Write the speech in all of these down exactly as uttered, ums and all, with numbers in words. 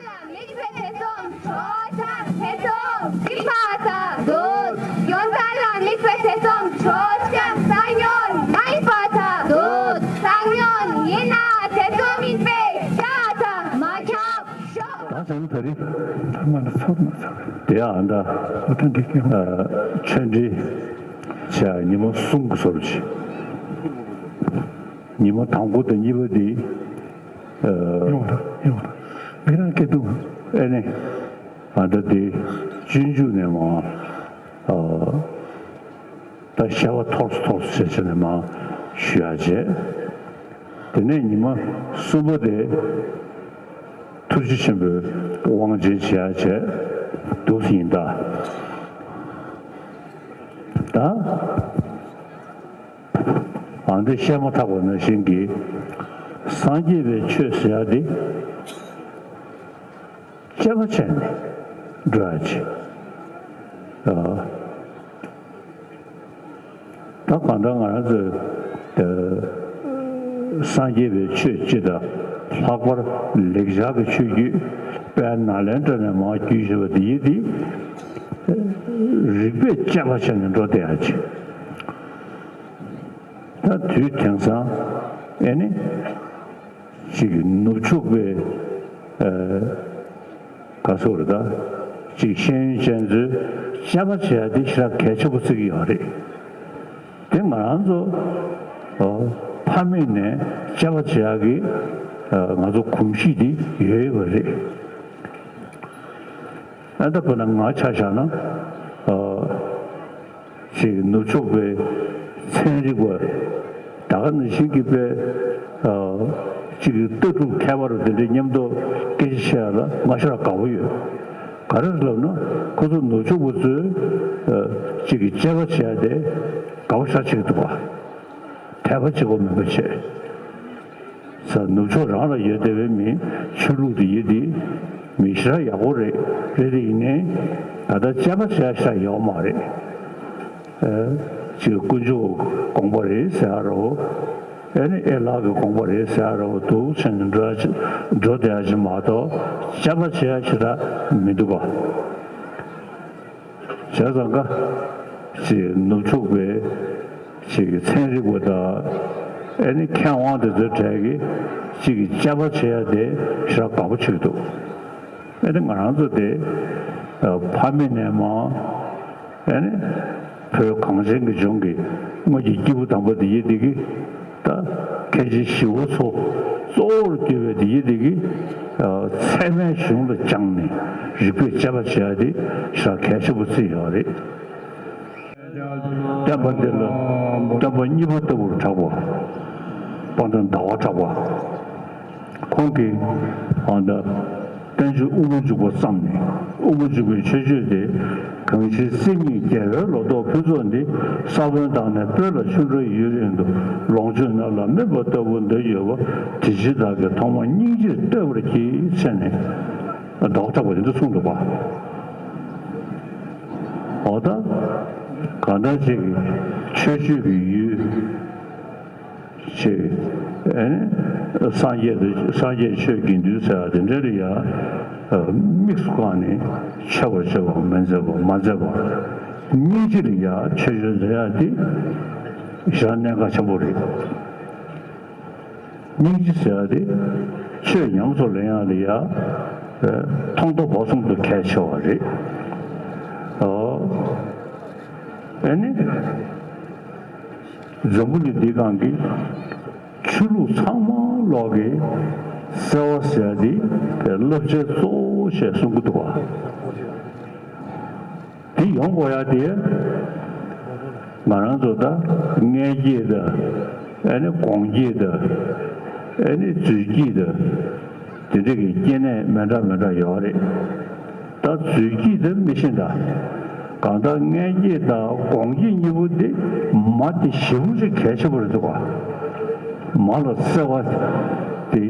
དམིགས་པའི་ཐེ་ཚོམ་ཆོས་ཀྱང་ཐེ་ཚོམ་སྒྲིབ་པ་དང་འདུལ། ཡོན་ཏན་ལ་དམིགས་པའི་ཐེ་ཚོམ་ཆོས་ཀྱང་ས་ཡོན་མ་ཡིན་པ་དང་འདུལ། ས་ཡོན་ཡིན་ན་ཐེ་ཚོམ་ཡིན་པས་ཁྱབ་དང་མ་ཁྱབ་ཤོག་ད་བྱང་ད་རི། ཐ་མ་ལ་ཚོར་མ་ཚོར། དེ་ཡང་ད། ཨོ་ད་འགྲིག་གི། ཆོས་འབྲེལ་བྱས་ཉི་མ་གསུམ་གྱི་ཟོར་བྱས། ཉི་མ་དང་པོ་དང་གཉིས་པ་དེ། ཡོང་ད་ཡོང་ད། མི་རང་སྐད་དུ། ཨེ་ནི། ཨ་ད་དེ་སྤྱོད་འཇུག་ནས་མ། ཨ། ད་བཤད་པ་ཐོར་སོ་ཐོར་སོ་བྱས་བྱས་ནས་མ་ཞུ་ཡ་བྱས། དེ་ནས་ཉི་མ་གསུམ་པ་དེ་ཐུགས་རྗེ་ཆེན་པོའི་དབང་ཆེན་བྱེད་ཡ་བྱས་འདུག་ཡིན་ད། ད། ཨ་འདི་བཤད་མ་ཐག་པ་ནང་བཞིན་གྱི་སངས་རྒྱས་པའི་ཆོས་ཟེར་ཡ་དེ། དཔྱད་པ་བྱས་ནས་འགྲོ་ཡ་ཆེ། ཨ། ད་གང་ལྟར་ང་རང་ཚོས་སངས་རྒྱས་པའི་ཆོས་སྤྱི་དང་ལྷག་པར་ལེགས་སྦྱར་གྱི་ཆོས་བརྒྱུད་དཔལ་ནཱ་ལེནྡྲ་ནས་མར་བརྒྱུད་བཞིན་པ་འདི་ཡིན་ཏེ། རིགས་པས་དཔྱད་པ་བྱས་ནས་འགྲོ་བསྡད་ཡ་ཆེ། ད་དུས་དེང་སང་ཨེ་ནི། ཅིག་ནུབ་ཕྱོགས་པའི་ཨ། ག་ཟེར་རེད་ད། ཅིག་ཤེས་ཡོན་ཅན་ཚོས་དཔྱད་པ་བྱེད་ཡ་དེ་ཞེ་དྲག་གལ་ཆེན་པོ་བརྩི་གི་ཡོད་རེད། དེ་ང་རང་ཚོ་ཨ། ཕ་མེས་ནས་དཔྱད་པ་བྱེད་ཡ་གི་ཨ། ང་ཚོ་གོམས་གཤིས་དེ་ཡོད་ཡོད་པ་རེད། ཨ་ད་ཁོ་ན་ང་ཆ་བཞག་ན་ཨ། ཅིག་ནུབ་ཕྱོགས་པའི་ཚན་རིག་པ་ད་ག་ནང་བཞིན་གྱི་པའི་ཨ། ཅིག་ལྟ་གྲུབ་མཁས་པ་རུ་དེ་འདྲའི་མཉམ་དུ་སྐད་ཆ་བཤད་ཡ་ལ་ང་ཞེ་དྲག་དགའ་པོ་ཡོད། ག་རེ་ལབ་ན་ཁོ་ཚོ་ནུབ་ཕྱོགས་པ་ཚོས་ཨ། ཅིག་གི་དཔྱད་པ་བྱེད་ཡ་དེ་དགའ་པོ་ཞེ་དྲག་བྱེད་ཀྱི་འདུག་པ། དད་པ་བྱེད་དགོས་མིན་པ་བྱས། ས་ནུབ་ཕྱོགས་རང་ལ་ཡོད་བསྡད་པའི་མི་ཆོས་ལུགས་དེ་ཡོད་དེ་མི་ཞེ་དྲག་ཡག་པོ་རེད། རེད་དེ་ཡིན་ནའི་ད་ལྟ་དཔྱད་པ་བྱས་ཤ་ཡོད་མ་རེད། ཨ། ཅིག་དཀོན་མཆོག་དགོངས་པ་རེད་ཟེར་ཡ་རོ། ཨེ་ནི་ཨེ་ལགས་ཀྱི་དགོངས་པ་རེད་ཟེར་ཡ་རོ་འདུག་ཕྱིན་འགྲོ་ཡ་ཅིག་འགྲོ་བསྡད་ཡ་ཅིག་མ་གཏོགས་དཔྱད་པ་བྱས་ཡ་ཞེ་དྲག་མི་འདུག་པ། བྱས་ཙང་ཀ་ཅིག་ནུབ་ཕྱོགས་པའི་ཅིག་ཚན་རིག་པ་དང་ཨེ་ནི་མཁས་དབང་དེ་ཚོའི་གྲས་ཀྱིས་ཅིག་གི་དཔྱད་པ་བྱེད་ཡ་དེ་ཞེ་དྲག་དགའ་པོ་བྱེད་ཀྱི་འདུག་ཨེ་ནི་ང་རང་ཚོ་དེ་ཕ་མེས་ནས་མར་ཨེ་ནི་བོད་གངས་ཅན་གྱི་ལྗོངས་ཀྱི་སྔོན་གྱི་སྐྱེས་བུ་དམ་པ་དེ་ཡི་དེ་གི་ད་མཁན་ཆེན་ཞི་བ་འཚོ་གཙོ་བོར་གྱུར་པའི་དེ་ཡི་དེ་གི་ཚད་མའི་གཞུང་ལ་སྦྱངས་ནས་རིགས་པས་དཔྱད་པ་བྱེད་ཡ་དེ་ཞེ་དྲག་གལ་ཆེན་པོ་བརྩི་ཡོད་རེད། བསྟན་པ་འདི་ལ་བསྟན་པ་གཉིས་པ་ལྟ་བུར་གྲགས་པ། དཔལ་ལྡན་ཟླ་བ་གྲགས་པ། ཁོང་གིས་ཨ་ད་བསྟན་བཅོས་དབུ་མ་འཇུག་པ་བརྩམས་ནས་དབུ་མ་འཇུག་པའི་མཆོད་བརྗོད་དེ་གང་ཞིག་སེམས་ཉིད་རྒྱལ་བའི་ལོ་ཏོག་ཕུན་ཚོགས་འདི། ས་བོན་དང་ནི་སྤོས་ལ་ཆུ་འདྲ་ཡུན་རིང་དུ། ལོངས་སྤྱོད་རྣམས་ལ་སྨིན་པ་ལྟ་བུ་འདོད་ཡོད་པ། དེ་ཕྱིར་བདག་གིས་ཐོག་མར་སྙིང་རྗེར་བསྟོད་པར་བགྱི། ཟེར་ནས་ཟླ་བ་གྲགས་པ་དེ་འདྲ་གསུངས་འདུག་པ། འོ་ད་གང་ལྟར་ཅིག་མཆོད་བརྗོད་ཀྱི་ཡུལ་ཅིག་ཨེ་ནི་སངས་རྒྱས་དང་སངས་རྒྱས་ཆོས་དགེ་འདུན་ཟེར་བ་དེ་འདྲ་ལ་ཡང་དམིགས་སུ་བཀར་ནས་མཆོད་པར་བྱ་བ་མི་མཛད་པ་མ་མཛད་པ། སྙིང་རྗེ་ལ་ཡང་མཆོད་བརྗོད་མཛད་ཡ་དེ་ཞེ་དྲག་གནད་འགག་ཆེན་པོ་རེད། སྙིང་རྗེ་ཟེར་བ་དེ་ཆོས་ཉམས་སུ་ལེན་ཡག་ལ་ཡང་ཐོག་མཐའ་བར་གསུམ་དུ་གལ་ཆེ་བ་རེད། ཨོ། ཨེ་ནི། འཛམ་བུ་གླིང་འདིའི་སྒང་གི་ཆོས་ལུགས་ཚང་མ་ལོག་གི་བརྩེ་བ་ཟེར་ཡ་དེ་བསླབ་བྱའི་གཙོ་བོ་ཞེས་གསུང་གི་འདུག་པ། དེ་ཡོང་དགོས་ཡ་དེ་ང་རང་ཚོ་ད་མངལ་སྐྱེས་དང་ཨ་ནི་གོང་སྐྱེས་དང་ཨ་ནི་རྫུས་སྐྱེས་དང་དེ་འདྲ་གི་སྐྱེ་གནས་མི་འདྲ་མི་འདྲ་ཡོད་རེད། ད་རྫུས་སྐྱེས་དེ་མི་ཤེས་ད། གང་ལྟར་མངལ་སྐྱེས་དང་གོང་སྐྱེས་གཉིས་པོ་དེ་མ་དེ་ཞེ་པོ་ཅིག་གལ་ཆེན་པོ་རེད་འདུག་ག་མ་ལ་བརྩེ་བ་དེ་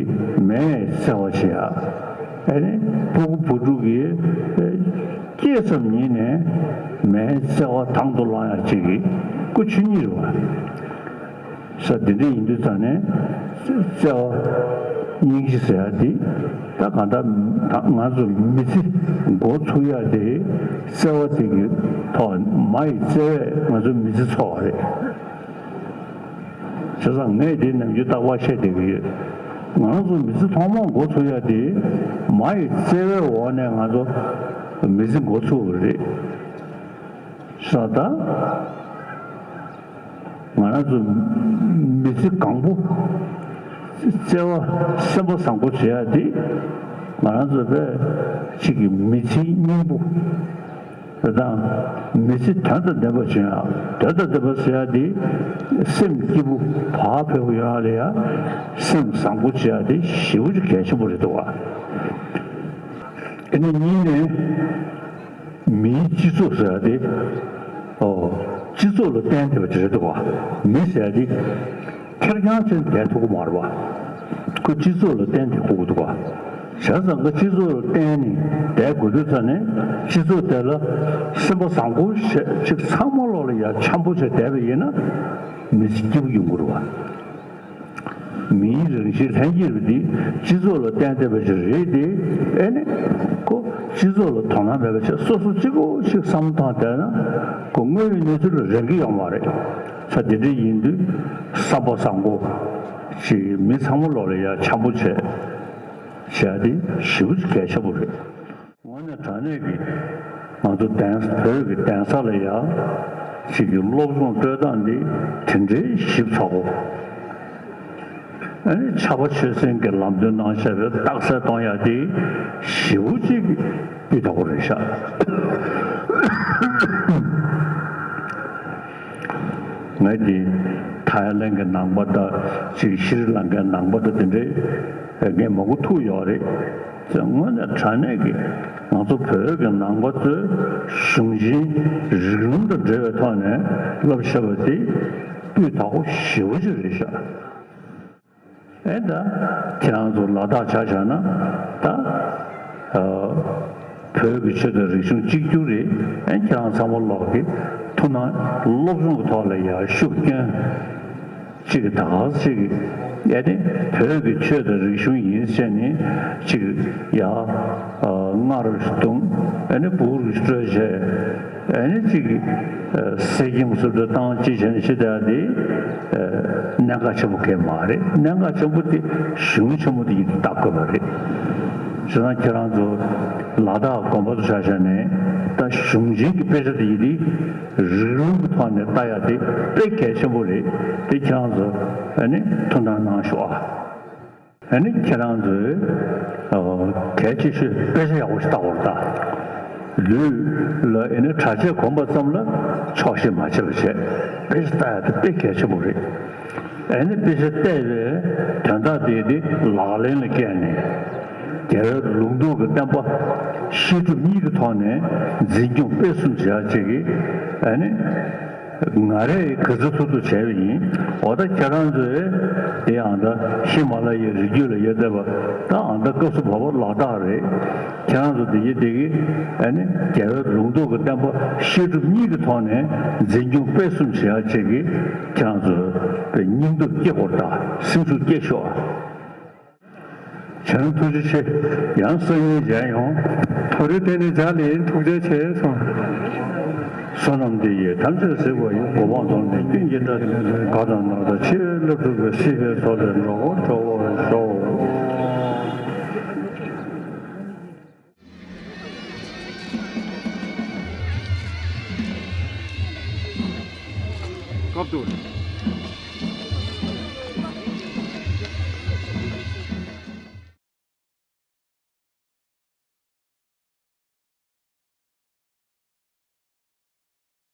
མས་བརྩེ་བ་བྱེད་ཡ། ཨ་ནི་ཕྲུ་གུ་བུ་ཕྲུག་གིས་སྐྱེས་ཙམ་ཉིད་ནས་མའི་བརྩེ་བ་དང་དུ་བླངས་ཡ་གཅིག་གི་སྐུ་ཆོས་ཉིད་རེད་བ། ས་འདི་འདྲ་ཡིན་དུས་ཙང་ནས་བརྩེ་བ། སྙིང་རྗེ་ཟེར་ཡ་དེ་ད་གང་ལྟར་ད་ང་ཚོ་མི་ཚེ་འགོ་ཚུགས་ཡ་དེ་བརྩེ་བ་དེ་གི་ཐོག་མ་ཡི་བརྩེ་བས་ང་ཚོ་མི་ཚེ་འཚོ་བ་རེད། བྱས་ཙང་ངས་དེ་ནམ་རྒྱུན་རྟག་པར་བཤད་བསྡད་ཀྱི་ཡོད། ང་རང་ཚོ་མི་ཚེ་ཐོག་མར་འགོ་ཚུགས་ཡ་དེ་མ་ཡི་བརྩེ་བའི་འོག་ནས་ང་ཚོ་མི་ཚེ་འགོ་ཚུགས་པ་རེད། ས་ད། ང་རང་ཚོ་མི་ཚེ་གང་པོ་བརྩེ་བ་སེམས་པ་བཟང་པོ་བྱེད་ཡ་དེ་ང་རང་ཚོ་བས་གཅིག་གི་མི་ཚེའི་སྙིང་པོ་རེད་དང་། མི་ཚེ་དོན་དང་ལྡན་པ་བྱུང་ཡ། དོན་དང་ལྡན་པ་ཟེར་ཡ་དེ་སེམས་སྐྱིད་པོ་བག་ཕེབས་པོ་ཡོང་ཡ་ལ་ཡ་སེམས་བཟང་པོ་བྱེད་ཡ་དེ་ཞེ་པོ་ཅིག་གལ་ཆེན་པོ་རེད་འདུག་བ། ཨ་ནི་གཉིས་ནས། མིའི་སྤྱི་ཚོགས་ཟེར་ཡ་དེ། ཨོ། སྤྱི་ཚོགས་ལ་བརྟེན་བསྡད་པ་དེ་རེད་འདུག་བ། མི་ཟེར་ཡ་དེ། ཁེར་རྐྱང་ཅན་བསྡད་ཐུབ་ཀྱི་མ་རེད་བ། ཁོ་སྤྱི་ཚོགས་ལ་བརྟེན་བསྡད་དགོས་ཀྱི་འདུག་བ། བྱས་ཙང་ཁོ་སྤྱི་ཚོགས་ལ་བརྟེན་ནས་བསྡད་དགོས་དུས་ཙ་ནས་སྤྱི་ཚོགས་དེ་ལ་སེམས་པ་བཟང་པོ་བྱས་ཅིག་ཚང་མ་ལོག་ལ་ཡ་འཆམ་པོ་བྱས་བསྡད་པ་ཡིན་ན་མི་ཚེ་སྐྱིད་པོ་ཡོང་གི་རེད་བ། མིའི་རང་བཞིན་ལྷན་སྐྱེས་པ་འདི་སྤྱི་ཚོགས་ལ་བརྟེན་བསྡད་པ་ཞིག་རེད་དེ། ཨེ་ནི། ཁོ་སྤྱི་ཚོགས་ལ་དོ་སྣང་མེད་པ་བྱས་སོ་སོ་གཅིག་པོ་ཞིག་བསམ་བློ་བཏང་བསྡད་ན་ཁོ་དངོས་ཡོད་གནས་ཚུལ་ལ་རན་གྱི་ཡོད་མ་རེད། ས་དེ་འདྲ་ཡིན་དུས་བསམ་པ་བཟང་པོ་ཞིག་མི་ཚང་མ་ལོག་ལ་ཡ་འཆམ་པོ་བྱས་བྱས་ཏེ་ཞེ་པོ་ཅིག་གལ་ཆེན་པོ་རེད། དངོས་གནས་དྲང་གནས་ཀྱི་ང་ཚོ་གདན་བོད་ཀྱི་གདན་ས་ལ་ཡ་གཅིག་གི་སློབ་སྦྱོང་སྤྲོད་སྟངས་འདི་དེ་འདྲའི་ཞིབ་ཚགས་པོ། ཨ་ནི་ཕྱྭ་པ་ཆོས་སེང་གི་ལམ་སྟོན་གནང་བཞག་པའི་རྟགས་གསལ་གཏོང་ཡ་དེ་ཞེ་པོ་ཅིག་སྤུས་དག་པོ་རེད་ཤག་ངས་འདི་ཐའི་ལན་གྱི་ནང་པ་དང་གཅིག་ཤྲི་ལང་ཀའི་ནང་པ་དང་དེ་འདྲའི་ངས་མང་པོ་ཐུག་ཡོད་རེད། དངོས་གནས་དྲང་གནས་ཀྱི་ང་ཚོ་བོད་ཀྱི་ནང་པ་ཚོས་གཞུང་ཆེན་རིགས་ལམ་དང་འབྲེལ་བའི་ཐོག་ནས་བསླབ་བྱ་བ་དེ་སྤུས་དག་པོ་ཞེ་པོ་ཅིག་རེད་ཤག་ཨེ་ད། ཁྱེད་རང་ཚོ་ལ་དྭགས་ཆ་བཞག་ན་ད། ཨ། བོད་ཀྱི་ཆོས་དང་རིག་གཞུང་གཅིག་གྱུར་རེད། ཨེ་ཁྱེད་རང་ཚང་མ་ལོག་གི་ཐུགས་སྣང་སློབ་སྦྱོང་གི་ཐོག་ལ་ཡར་ཤུགས་བསྐྱོན། གཅིག་གི་ད་ག་ཅིག་གི་ཨེ་ནི་བོད་ཀྱི་ཆོས་དང་རིག་གཞུང་ཡིན་ཟེར་ནས་གཅིག་ཡ་སྔར་བརྡུང་ཨེ་ནི་བུར་སྤྲོད་བྱས་ཨེ་ནི་གཅིག་གི་ཟས་ཁྱིམ་སུ་འགྲོ་བཏང་ཅི་བྱས་ནས་ཤི་ད་དེ་གནད་འགག་ཆེན་པོ་གལ་མ་རེད། གནད་འགག་ཆེན་པོ་དེ་གཞུང་ཆེན་པོ་དེ་ཡིན་དུ་བལྟ་དགོས་པ་རེད། བྱས་ཙང་ཁྱེད་རང་ཚོ་ལ་དྭགས་དགོན་པ་དུ་ཆ་བཞག་ནས་ད་གཞུང་ཆེན་གྱི་དཔེ་ཆ་དེ་ཡིན་དེ། རིགས་ལམ་གྱི་ཐོག་ནས་ལྟ་ཡ་དེ་དཔེ་གལ་ཆེན་པོ་རེད། དེ་ཁྱེད་རང་ཚོ་ཨ་ནི་ཐུགས་སྣང་གནང་ཤོག་ཨ། ཨ་ནི་ཁྱེད་རང་ཚོས་གལ་ཆེ་ཤོས་དཔེ་ཆ་ཡག་པོ་ཞིག་ལྟ་དགོས་རེད་ད། ལུས་ལ་ཨ་ནི་གྲྭ་ཆས་གོན་པ་ཙམ་ལ་ཆོག་ཤེས་མ་བྱེད་པ་བྱས་དཔེ་ཆ་ལྟ་ཡ་དེ་དཔེ་གལ་ཆེན་པོ་རེད། ཨ་ནི་དཔེ་ཆ་བལྟས་པའི་དོན་དག་དེ་དེ་ལག་ལེན་ལ་བཀལ་ནས། རྒྱལ་བའི་ལུང་རྟོགས་ཀྱི་བསྟན་པ་བཤད་སྒྲུབ་གཉིས་ཀྱི་ཐོག་ནས་འཛིན་སྐྱོང་སྤེལ་གསུམ་བྱེད་ཡག་ཅིག་གིས་ཨ་ནི། ང་རས་ག་ཚོད་ཐུབ་ཐུབ་བྱས་པ་ཡིན། འོ་ད་ཁྱེད་རང་ཚོས་དེ་ཡང་ད་ཧི་མ་ལ་ཡའི་རི་རྒྱུད་ལ་ཡོད་བསྡད་པ་ད་ཨ་ད་སྐབས་སུ་བབ་པ་ལ་དྭགས་རེད། ཁྱེད་རང་ཚོ་དེ་གི་དེ་གི་ཨ་ནི་རྒྱལ་བའི་ལུང་རྟོགས་ཀྱི་བསྟན་པ་བཤད་སྒྲུབ་གཉིས་ཀྱི་ཐོག་ནས་འཛིན་སྐྱོང་སྤེལ་གསུམ་བྱེད་ཡག་ཅིག་གིས་ཁྱེད་རང་ཚོ་དཔེ་སྙིང་སྟོབས་སྐྱེ་དགོས་རེད་ད། སེམས་ཤུགས་སྐྱེ་ཤོག་ཨ། བྱང་ཐུགས་རྗེ་ཆེ། ཡང་སང་ཉིན་མཇལ་ཡོང་། ཐོ་རེ་ཏེ་ནེ་ཇ་ལིན་ཐུགས་རྗེ་ཆེ་གསུངས། བསོད་ནམས་འདི་ཡིས་ཐམས་ཅད་གཟིགས་པ་ཡི། གོ་འཕང་རྫོགས་པའི་ཀུན་གྱི་བདག་ཉིད། གང་དག་སྣང་དག་ཕྱི་ཡི་བློ་གྲོས་པས། སྲིད་པའི་མཚོ་ལས་འགྲོ་བ་སྒྲོལ་བར་ཤོག། སྐབས་དུ།